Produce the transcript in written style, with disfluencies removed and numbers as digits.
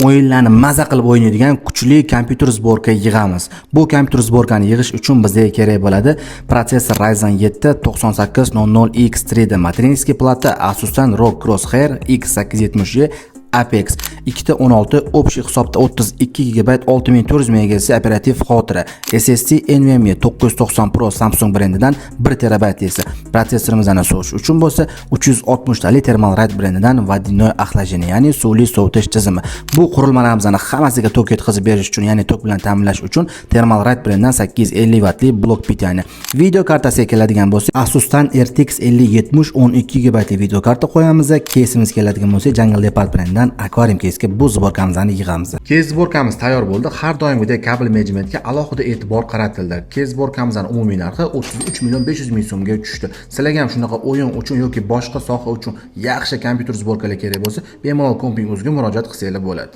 O'yinlarni maza qilib o'ynaydigan kuchli kompyuter сборка yig'amiz. Bu kompyuter сборка ni yig'ish uchun bizga kerak bo'ladi protsessor Ryzen 7 9800 X 3D, материнский плата Asus'dan ROG Crosshair X870E Apex, ikkita 16, общий hisobda 32 GB 6400 MHz operativ xotira, SSD NVMe 990 Pro Samsung brendidan 1 terabayt esa. Protsessorimizni sovish uchun bo'lsa 360 tali Thermalright brendidan водяной охлаждение, ya'ni suvli sovutish tizimi. Bu qurilmalarimizni hammasiga tok yetkazib berish uchun, ya'ni tok bilan ta'minlash uchun Thermalright brendidan 850 vattli blok питания. Video kartasiga keladigan bo'lsak, Asus'dan RTX 5070 12 GB video karta qo'yamiz. Кейс imiz keladigan bo'lsa, Jungle Leopard brendidan Aquarium кейс ga bu сборка mizni yig'amiz. Кейс сборка miz tayyor bo'ldi. Har doimgidek kabel menejmentga alohida e'tibor qaratildi. Кейс сборка mizni umumiy narxi 33 million 500 ming so'mga tushdi. Sizlarga ham shunaqa o'yin uchun yoki boshqa soha uchun yaxshi kompyuter сборка lar kerak bo'lsa, bemalol Komping o'ziga murojaat qilsanglar bo'ladi.